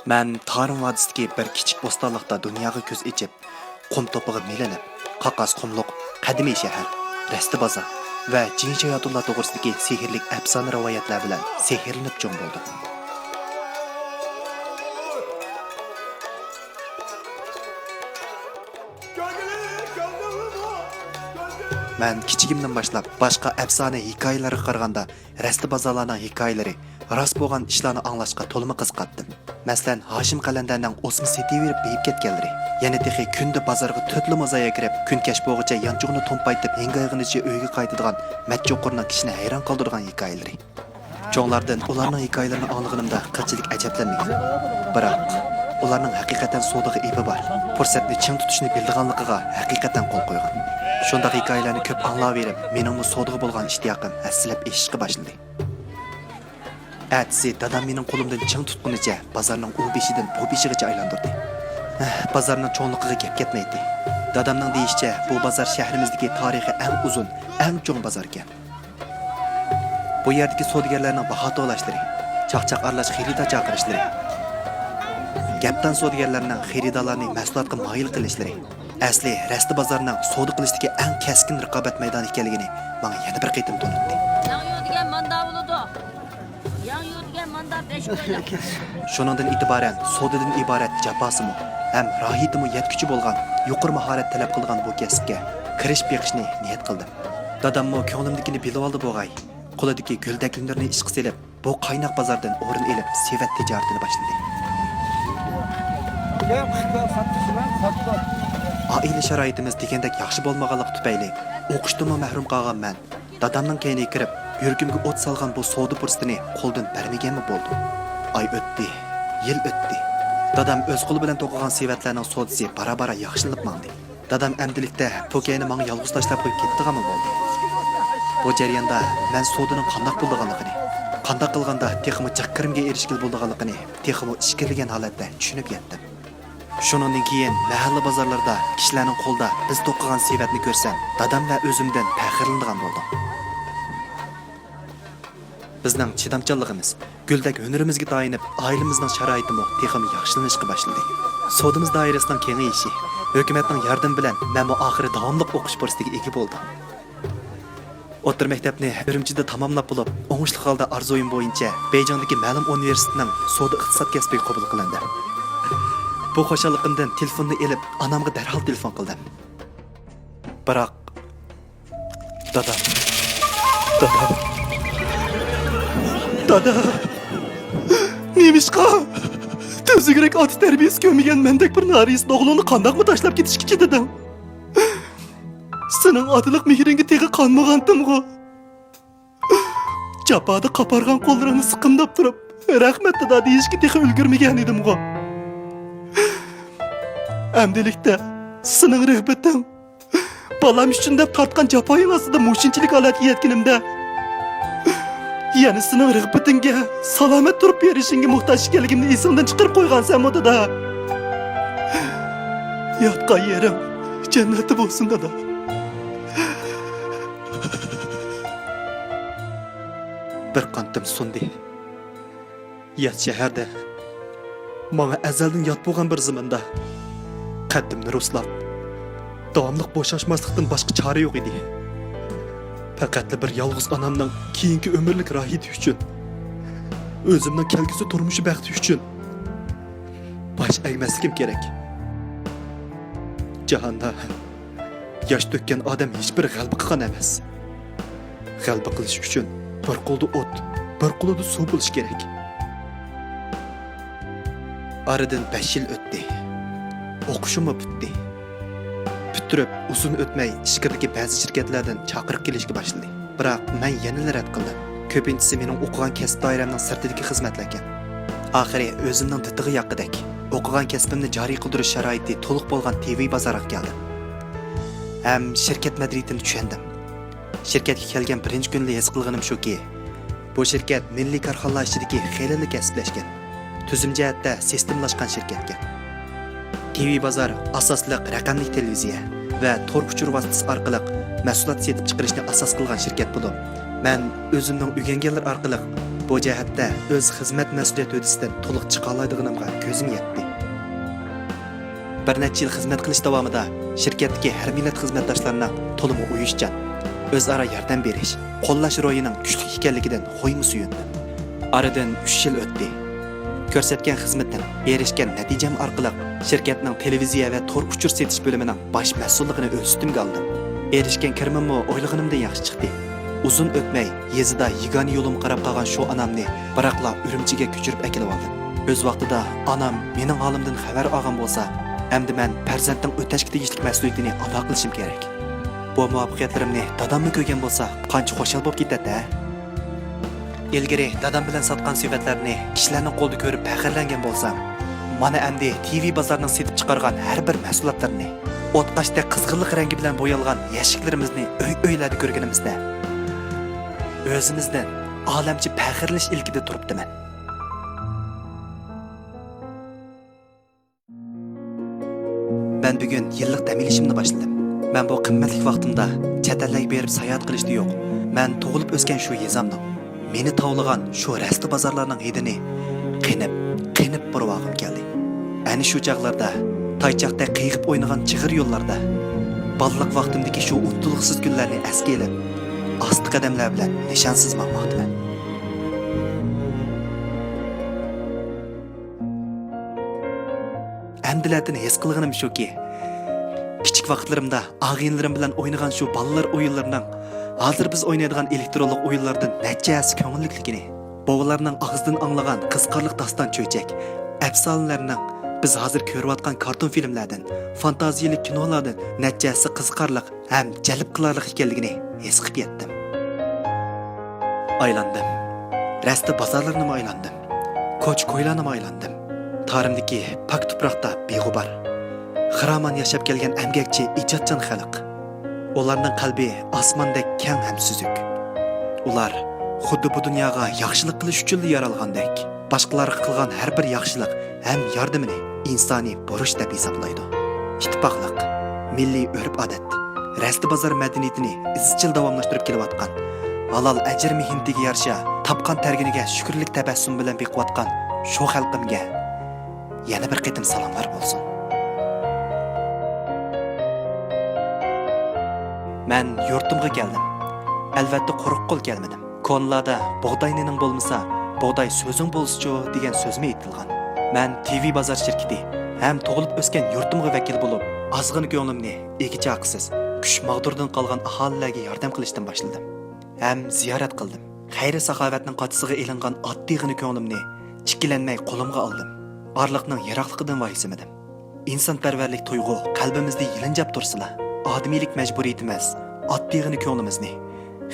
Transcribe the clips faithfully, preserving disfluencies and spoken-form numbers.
مەن تارىم ۋادىسىدىكى بىر كىچىك بوستانلىقتا دۇنياغا كۆز ئېچىپ، قۇم توپىغا مىلىنىپ، قاقاس قۇملۇق، قەدىمىي شەھەر، رەستە بازار ۋە جىن شاياتۇنلار توغرىسىدىكى سېھىرلىك ئەپسانە رىۋايەتلەر بىلەن سېھىرلىنىپ چوڭ بولدۇم. مەن كىچىكىمدىن باشلاپ باشقا ئەپسانە ھېكايىلەرگە قارىغاندا، رەستە بازارلارنىڭ ھېكايىلىرى، راست بولغان ئىشلارنى ئاڭلاشقا تولىمۇ قىزىقاتتىم. مەسىلەن، ھاشىم قەلەندەرنىڭ ئوسما سېتىۋېرىپ بېيىپ كەتكەنلىرى، يەنە تېخى كۈندە بازارغا تۆتلا مازايا كىرىپ، كۈن كەچ بولغۇچە يانچۇقىنى تومپايتىپ ھىڭگايغىنىچە ئۆيىگە قايتىدىغان مەتچوقۇرنىڭ كىشىنى ھەيران قالدۇرىدىغان ھېكايىلىرى. چوڭلاردىن ئۇلارنىڭ ھېكايىلىرىنى ئاڭلىغىنىمدا قىلچىلىك ئەجەبلەنمىگەن. بىراق، ئۇلارنىڭ ھەقىقەتەن سودىغا ئېپى بار، پۇرسەتنى چىڭ تۇتۇشنى بىلىدىغانلىقىغا ھەقىقەتەن قول قويغان. شۇنداق ھېكايىلەرنى كۆپ ئاڭلاۋېرىپ، مېنىڭمۇ سودىغا بولغان ئىشتىياقىم ھەسسىلەپ ئېشىشقا باشلىدى. ئەتىسى دادام مېنىڭ قولۇمدىن چىڭ تۇتقىنىچە بازارنىڭ ئۇ بېشىدىن بۇ بېشىغىچە ئايلاندۇردى. ھە، بازارنىڭ چوڭلۇقىغا گەپ كەتمەيتتى. دادامنىڭ دېيىشىچە، بۇ بازار شەھىرىمىزدىكى تارىخى ئەڭ ئۇزۇن، ئەڭ چوڭ بازاركەن. بۇ يەردىكى سودىگەرلەرنىڭ باھا تولاشلىرى، چاقچاق ئارىلاش خېرىدار چاقىرىشلىرى، گەپدان سودىگەرلەرنىڭ خېرىدارلارنى مەھسۇلاتقا مايىل قىلىشلىرى، ئەسلى رەستە بازارنىڭ سودا قىلىشتىكى ئەڭ كەسكىن رىقابەت مەيدانى ئىكەنلىكىنى ماڭا يەنە بىر قېتىم تونۇتتى. ياڭيۇ دېگەن ماندا بولىدۇ. ياڭيۇ دېگەن ماندا بەش كويلۇق. شۇنىڭدىن ئېتىبارەن سودىدىن ئىبارەت جاپاسىمۇ ھەم راھىتىمۇ يەتكۈچە بولغان، يۇقىرى ماھارەت تەلەپ قىلىدىغان بۇ كەسىپكە كىرىشىپ بېقىشنى نىيەت قىلدىم. داداممۇ كۆڭلۈمدىكىنى بىلىۋالدى بوغاي. قولىدىكى گۈلدەك ھۈنىرىنى ئىشقا سېلىپ، بۇ قايناق بازاردىن ئورۇن ئېلىپ، سېۋەت تىجارىتىنى باشلىدى. ئائىلە شارائىتىمىز دېگەندەك ياخشى بولمىغانلىقى تۈپەيلى، ئوقۇشتىنمۇ مەھرۇم قالغان مەن دادامنىڭ كەينىگە كىرىپ، يۈرىكىمگە ئوت سالغان بۇ سودا پۇرسىتىنى قولدىن بەرمىگەنمۇ بولدۇم. ئاي ئۆتتى، يىل ئۆتتى. دادام ئۆز قولى بىلەن توقۇغان سېۋەتلەرنىڭ سودىسى بارا-بارا ياخشىلىنىپ ماڭدى. دادام ئەمدىلىكتە پوكەينى ماڭا يالغۇز تاشلاپ قويۇپ كېتىدىغانمۇ بولدى. بۇ جەرياندا مەن سودىنىڭ قانداق بولىدىغانلىقىنى، قانداق قىلغاندا تېخىمۇ جىق كىرىمگە ئېرىشكىلى بولىدىغانلىقىنى تېخىمۇ ئىچكىرىلىگەن ھالەتتە چۈشىنىپ يەتتىم. شۇنىڭدىن كېيىن مەھەللە بازارلىرىدا كىشىلەرنىڭ قولىدا بىز توقۇغان سېۋەتنى كۆرسەم، دادام ۋە ئۆزۈمدىن پەخىرلىنىدىغان بولدۇم. بىزنىڭ چىدامچانلىقىمىز، گۈلدەك ھۈنىرىمىزگە تايىنىپ، ئائىلىمىزنىڭ شارائىتىمۇ تېخىمۇ ياخشىلىنىشقا باشلىدى. سودىمىز دائىرىسىنىڭ كېڭىيىشى، ھۆكۈمەتنىڭ ياردىمى بىلەن مەنمۇ ئاخىرى داۋاملىق ئوقۇش پۇرسىتىگە ئىگە بولدۇم. ئوتتۇرا مەكتەپنى ئۈرۈمچىدە تاماملاپ بولۇپ، ئوڭۇشلۇق ھالدا ئارزۇيۇم بويىچە بېيجىڭدىكى مەلۇم ئۇنىۋېرسىتېتنىڭ سودا ئىقتىساد كەسپىگە قوبۇل قىلىندىم. بۇ خۇشاللىقىمدىن تېلېفوننى ئېلىپ، ئانامغا دەرھال تېلېفون قىلدىم. بىراق، دادا. دادا. دادا. نېمىشقا؟ تۈزۈكرەك ئاتا تەربىيەسى كۆرمىگەن مەندەك بىر نارەسىد ئوغلۇڭنى قانداقمۇ تاشلاپ كېتىشكە چىدىدىڭ؟ سېنىڭ ئاتىلىق مېھرىڭگە تېخى قانمىغانتىمغۇ؟ جاپادا قاپارغان قوللىرىڭنى سىقىمداپ تۇرۇپ، رەھمەت دادا دېيىشكە تېخى ئۈلگۈرمىگەن ئىدىمغۇ؟ ئەمدىلىكتە سېنىڭ رىغبىتىڭ، بالام ئۈچۈن دەپ تارتقان جاپايىڭ ئاستىدا مۇشۇنچىلىك ھالەتكە يەتكىنىمدە، يەنە سېنىڭ رىغبىتىڭگە، سالامەت تۇرۇپ بېرىشىڭگە موھتاج ئىكەنلىكىمنى ئېسىڭدىن چىقىرىپ قويغانسەنمۇ، دادا؟ ياتقان يېرىڭ جەننەتتە بولسۇن، دادا. بىر قانىتىم سۇندى. يات شەھەردە، ماڭا ئەزەلدىن يات بولغان بىر زېمىندا قەددىمنى رۇسلاپ، داۋاملىق بوشاشماسلىقتىن باشقا چارە يوق ئىدى. پەقەتلا بىر يالغۇز ئانامنىڭ كېيىنكى ئۆمۈرلۈك راھىتى ئۈچۈن، ئۆزۈمنىڭ كەلگۈسى تۇرمۇشى بەختى ئۈچۈن باش ئەگمەسلىكىم كېرەك. جاھاندا ياش تۆككەن ئادەم ھېچبىر غەلىبە قىلغان ئەمەس. غەلىبە قىلىش ئۈچۈن بىر قولدا ئوت، بىر قولدا سۇ بولۇشى كېرەك. ئارىدىن بەش يىل ئۆتتى. ئوقۇشۇممۇ پۈتتى. پۈتتۈرۈپ ئۇزۇن ئۆتمەي ئىچكىرىدىكى بەزى شىركەتلەردىن چاقىرىق كېلىشكە باشلىدى. بىراق مەن يەنىلا رەت قىلدىم. كۆپىنچىسى مېنىڭ ئوقۇغان كەسىپ دائىرەمنىڭ سىرتىدىكى خىزمەتلەركەن. ئاخىرى ئۆزۈمنىڭ دىتىغا ياققۇدەك، ئوقۇغان كەسپىمنى جارى قىلدۇرۇش شارائىتى تولۇق بولغان تىۋى بازارغا كەلدىم. ھەم شىركەت مەدەنىيىتىنى چۈشەندىم. شىركەتكە كەلگەن بىرىنچى كۈنىلا ھېس قىلغىنىم شۇكى، بۇ شىركەت مىللىي كارخانىلار ئىچىدىكى خېلىلا كەسىپلەشكەن، تۈزۈم جەھەتتە سىستېمىلاشقان شىركەتكەن. تىۋى بازار ئاساسلىق رەقەملىك تېلېۋىزىيە ۋە تور ئۇچۇر ۋاسىتىسى ئارقىلىق مەھسۇلات سېتىپ چىقىرىشنى ئاساس قىلغان شىركەت بولۇپ، مەن ئۆزۈمنىڭ ئۆگەنگەنلىرى ئارقىلىق بۇ جەھەتتە ئۆز خىزمەت مەسئۇلىيەت ھۆددىسىدىن تولۇق چىقالايدىغىنىمغا كۆزۈم يەتتى. بىر نەچچە يىل خىزمەت قىلىش داۋامىدا شىركەتتىكى ھەر مىللەت خىزمەتداشلارنىڭ تولىمۇ ئۇيۇشچان، ئۆزئارا ياردەم بېرىش، قوللاش روھىنىڭ كۈچلۈك ئىكەنلىكىدىن خويمۇ سۆيۈندۈم. ئارىدىن ئۈچ يىل ئۆتتى. كۆرسەتكەن خىزمىتىم، ئېرىشكەن نەتىجەم ئارقىلىق شىركەتنىڭ تېلېۋىزىيە ۋە تور ئۇچۇر سېتىش بۆلۈمىنىڭ باش مەسئۇللۇقىنى ئۆز ئۈستۈمگە ئالدىم. ئېرىشكەن كىرىمىممۇ ئويلىغىنىمدىن ياخشى چىقتى. ئۇزۇن ئۆتمەي، يېزىدا يېگانە يولۇمغا قاراپ قالغان شۇ ئانامنى بىراقلا ئۈرۈمچىگە كۆچۈرۈپ ئەكېلىۋالدىم. ئۆز ۋاقتىدا ئانام مېنىڭ ھالىمدىن خەۋەر ئالغان بولسا، ئەمدى مەن پەرزەنتنىڭ ئۆتەشكە تېگىشلىك مەسئۇلىيىتىنى ئادا قىلىشىم كېرەك. بۇ مۇۋەپپەقىيەتلىرىمنى داداممۇ كۆرگەن بولسا، قانچە خۇشال بولۇپ كېتەتتى، ھە؟ ئىلگىرى دادام بىلەن ساتقان سېۋەتلەرنى كىشىلەرنىڭ قولىدا كۆرۈپ پەخىرلەنگەن بولسام، مانا ئەمدى تىۋى بازارنىڭ سېتىپ چىقارغان ھەر بىر مەھسۇلاتلىرىنى، ئوتقاشتەك قىزغىنلىق رەڭگى بىلەن بويالغان يەشىكلىرىمىزنى ئۆي-ئۆيلەردە كۆرگىنىمىزدە، ئۆزىمىزدىن ئالەمچە پەخىرلىنىش ئىلكىدە تۇرۇپتىمەن. مەن بۈگۈن يىللىق دەم ئېلىشىمنى باشلىدىم. مەن بۇ قىممەتلىك ۋاقتىمدا چەت ئەللەرگە بېرىپ ساياھەت قىلىشتا يوق. مەن تۇغۇلۇپ ئۆسكەن شۇ يېزامنىڭ، مېنى تاۋلىغان شۇ رەستە بازارلارنىڭ ھىدىنى قېنىپ، قېنىپ بۇرىۋالغۇم كەلدى. ئەنە شۇ چاغلاردا تايچاقتەك قىيغىپ ئوينىغان چىغىر يوللاردا، بالىلىق ۋاقتىمدىكى شۇ ئۇنتۇلغۇسىز كۈنلەرنى ئەسكە ئېلىپ، ئاستا قەدەملەر بىلەن نىشانسىز ماڭماقتىمەن. ئەمدىلەتىن ھېس قىلغىنىم شۇكى، كىچىك ۋاقىتلىرىمدا ئاغىنىلىرىم بىلەن ئوينىغان شۇ بالىلار ئويۇنلىرىنىڭ ھازىر بىز ئوينايدىغان ئېلېكترونلۇق ئويۇنلاردىن نەچچە ھەسسە كۆڭۈللۈكلۈكىنى، بوۋىلارنىڭ ئاغزىدىن ئاڭلىغان قىزىقارلىق داستان چۆچەك، ئەپسانىلەرنىڭ بىز ھازىر كۆرۈۋاتقان كارتون فىلىملەردىن، فانتازىيىلىك كىنولاردىن نەچچە ھەسسە قىزىقارلىق ھەم جەلپ قىلارلىق ئىكەنلىكىنى ھېس قىلىپ يەتتىم. ئايلاندىم. رەستە بازارلىرىنىمۇ ئايلاندىم. كوچا-كويلارنىمۇ ئايلاندىم. تارىمدىكى پاك تۇپراقتا بىغۇبار، خىرامان ياشاپ كەلگەن ئەمگەكچى، ئىجادچان خەلق. ئۇلارنىڭ قەلبى ئاسماندەك كەڭ ھەم سۈزۈك. ئۇلار خۇددى بۇ دۇنياغا ياخشىلىق قىلىش ئۈچۈنلا يارالغاندەك، باشقىلارغا قىلغان ھەر بىر ياخشىلىق ھەم ياردىمىنى ئىنسانىي بۇرچ دەپ ھېسابلايدۇ. ئىتتىپاقلىق، مىللىي ئۆرپ-ئادەت، رەستە بازار مەدەنىيىتىنى ئىزچىل داۋاملاشتۇرۇپ كېلىۋاتقان، ھالال ئەجىر-مېھنىتىگە يارىشا تاپقان تەرگىنىگە شۈكۈرلۈك تەبەسسۇم بىلەن بېقىۋاتقان شۇ خەلقىمگە يەنە بىر قېتىم سالاملار بولسۇن. مەن يۇرتۇمغا كەلدىم. ئەلۋەتتە، قۇرۇق قول كەلمىدىم. كونىلاردا «بۇغداي نېنىڭ بولمىسا، بۇغداي سۆزۈڭ بولسىچۇ» دېگەن سۆزمۇ ئېيتىلغان. مەن تىۋى بازار شىركىتى ھەم تۇغۇلۇپ ئۆسكەن يۇرتۇمغا ۋەكىل بولۇپ، ئازغىنە كۆڭلۈمنى ئىگە-چاقىسىز، كۈچ ماغدۇرىدىن قالغان ئاھالىلەرگە ياردەم قىلىشتىن باشلىدىم ھەم زىيارەت قىلدىم. خەير-ساخاۋەتنىڭ قاچىسىغا ئېلىنغان ئاددىيغىنە كۆڭلۈمنى ئىككىلەنمەي قولۇمغا ئالدىم. ئارىلىقنىڭ يىراقلىقىدىن ۋايسىمىدىم. ئىنسانپەرۋەرلىك تۇيغۇ قەلبىمىزدە يېلىنجاپ تۇرسىلا، ئادىمىيلىك مەجبۇرىيىتى ئەمەس، ئاددىيغىنە كۆڭلىمىزنى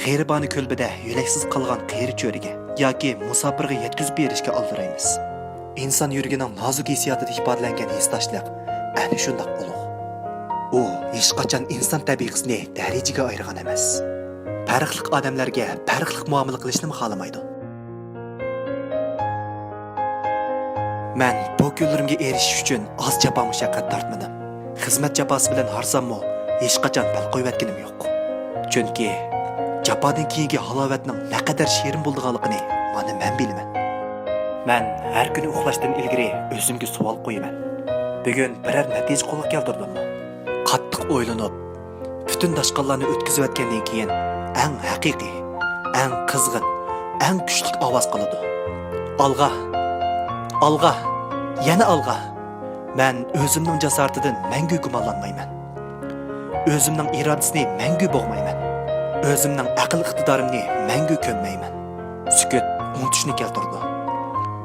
غېرىبانە كۆلبىدە يۆلەكسىز قالغان قېرى-چۆرىگە ياكى مۇساپىرغا يەتكۈزۈپ بېرىشكە ئالدىرايمىز. ئىنسان يۈرىكىنىڭ نازۇك ھېسسىياتىدا ئىپادىلەنگەن ھېسداشلىق ئەنە شۇنداق ئۇلۇغ. ئۇ ھېچقاچان ئىنسان تەبىقىسىنى دەرىجىگە ئايرىغان ئەمەس. پەرقلىق ئادەملەرگە پەرقلىق مۇئامىلە قىلىشنىمۇ خالىمايدۇ. مەن بۇ كۈنلىرىمگە ئېرىشىش ئۈچۈن ئاز جاپا-مۇشەققەت تارتمىدىم. خىزمەت جاپاسى بىلەن ھارساممۇ، ھېچقاچان بەل قويۇۋەتكىنىم يوق. چۈنكى جاپادىن كېيىنكى ھالاۋەتنىڭ نەقەدەر شېرىن بولىدىغانلىقىنى مانا مەن بىلىمەن. مەن ھەر كۈنى ئۇخلاشتىن ئىلگىرى ئۆزۈمگە سوئال قويىمەن، بۈگۈن بىرەر نەتىجە قولغا كەلتۈردۈممۇ؟ قاتتىق ئويلىنىپ، پۈتۈن داشقاللارنى ئۆتكۈزۈۋەتكەندىن كېيىن، ئەڭ ھەقىقىي، ئەڭ قىزغىن، ئەڭ كۈچلۈك ئاۋاز قالىدۇ: «ئالغا! ئالغا! يەنە ئالغا!» مەن ئۆزۈمنىڭ جاسارىتىدىن مەڭگۈ گۇمانلانمايمەن. ئۆزۈمنىڭ ئىرادىسىنى مەڭگۈ بوغمايمەن. ئۆزۈمنىڭ ئەقىل ئىقتىدارىمنى مەڭگۈ كۆممەيمەن. سۈكۈت ئۇنتۇشنى كەلتۈرىدۇ.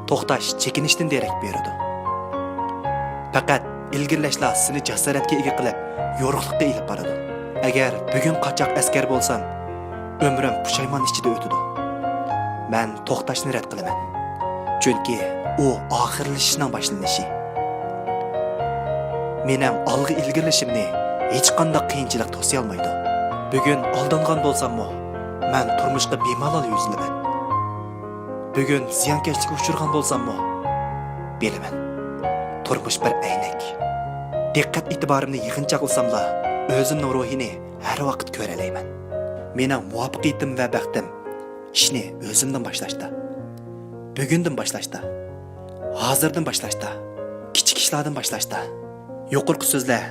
توختاش چېكىنىشتىن دېرەك بېرىدۇ. پەقەت ئىلگىرىلەشلا سېنى جاسارەتكە ئىگە قىلىپ، يورۇقلۇققا ئېلىپ بارىدۇ. ئەگەر بۈگۈن قاچاق ئەسكەر بولسام، ئۆمرۈم پۇشايمان ئىچىدە ئۆتىدۇ. مەن توختاشنى رەت قىلىمەن. چۈنكى ئۇ ئاخىرلىشىشنىڭ باشلىنىشى. مېنىڭ ئالغا ئىلگىرىلىشىمنى ھېچقانداق قىيىنچىلىق توسىيالمايدۇ. بۈگۈن ئالدانغان بولساممۇ، مەن تۇرمۇشقا بىمالال يۈزلىنىمەن. بۈگۈن زىيانكەشلىككە ئۇچرىغان بولساممۇ، بىلىمەن، تۇرمۇش بىر ئەينەك. دىققەت ئېتىبارىمنى يىغىنچاقلىساملا، ئۆزۈمنىڭ روھىنى ھەر ۋاقىت كۆرەلەيمەن. مېنىڭ مۇۋەپپەقىيىتىم ۋە بەختىم ئىشنى ئۆزۈمدىن باشلاشتا. بۈگۈندىن باشلاشتا، ھازىردىن باشلاشتا، كىچىك ئىشلاردىن باشلاشتا. يۇقىرىقى سۆزلەر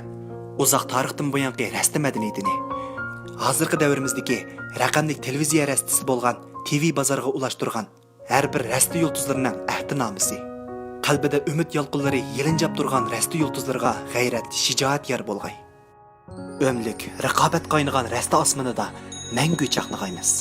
ئۇزاق تارىختىن بۇيانقى رەستە مەدەنىيىتىنى، ھازىرقى دەۋرىمىزدىكى رەقەملىك تېلېۋىزىيە رەستىسى بولغان تىۋى بازارغا ئۇلاشتۇرغان ھەر بىر رەستە يۇلتۇزلىرىنىڭ ئەھدىنامىسى. قەلبىدە ئۈمىد يالقۇنلىرى يېلىنجاپ تۇرغان رەستە يۇلتۇزلىرىغا غەيرەت، شىجائەت يار بولغاي. ئۆملۈك رىقابەت قاينىغان رەستە ئاسمىنىدا مەڭگۈ چاقنىغايمىز.